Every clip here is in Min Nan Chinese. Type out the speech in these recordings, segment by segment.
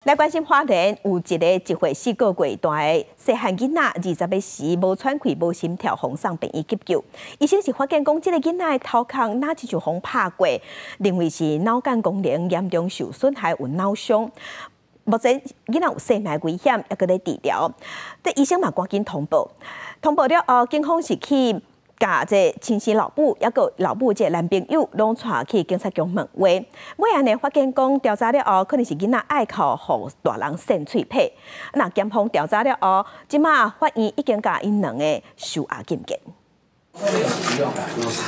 來關心花蓮有一個1歲4個月大的細漢囡仔，20日時無喘氣、無心跳，予送病院急救。醫生是發現講，這個囡仔的頭殼若親像予拍過，認為是腦幹功能嚴重受損害，有腦傷。目前囡仔有生命危險，猶閣咧治療。這醫生嘛趕緊通報，通報了後，警方是去共這親生老母，猶閣老母這個男朋友，攏帶去警察局問話。尾仔呢，發現講調查了後，可能是囡仔愛哭，予大人搧喙䫌。那檢方調查了後，這馬法院已經共𪜶兩个收押禁見。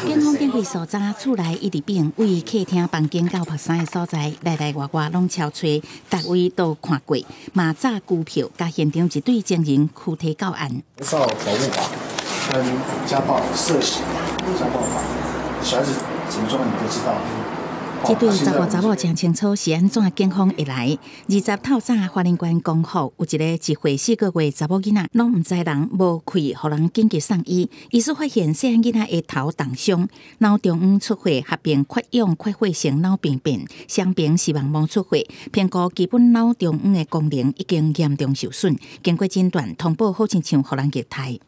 警方頂幾數早厝內一直變位客廳房間到曝衫的所在，內內外外攏搜揣，逐位都看過，嘛紮拘票，共現場一對情人拘提到案。少保護法跟家暴涉嫌家暴法，小孩子怎麼狀況你都知道。這對查埔查某誠清楚是按怎警方會來。20透早，花蓮縣光復有一个1歲4個月查某囡仔，攏毋知人無氣，予人緊急送醫。醫師發現細漢囡仔的頭重傷，腦中央出血合併缺氧缺血性腦病變，雙邊視網膜出血，評估基本腦中央的功能已經嚴重受損。經過診斷，通報好親像予人虐待。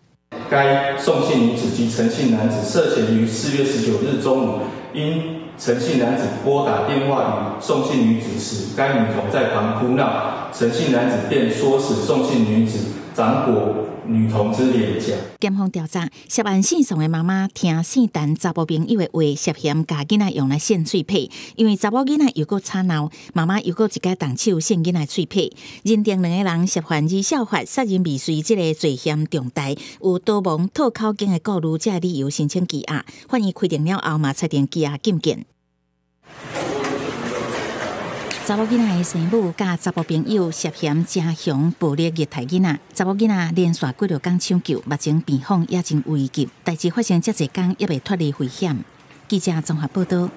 該宋姓女子及陳姓男子涉嫌於4月19日中午，因陳姓男子撥打電話與宋姓女子時，該女童在旁哭鬧，陳姓男子便唆使宋姓女子掌摑女童之臉頰。檢方調查，涉案姓宋的媽媽聽姓陳查埔朋友的話，涉嫌共囡仔用來搧喙䫌，因為查某囡仔又閣吵鬧，媽媽又閣一擺動手搧囡仔喙䫌，認定兩个人涉犯兒少法殺人未遂，這个罪嫌重大，有逃亡套口供的顧慮，才理由申請羈押。法院開庭了後，嘛裁定羈押禁見。查某囡仔的生母佮查埔朋友涉嫌誠兇暴力虐待囡仔，查某囡仔連續幾落工搶救，目前病況也真危急，代誌發生遮濟工，猶未脫離危險。記者綜合報道。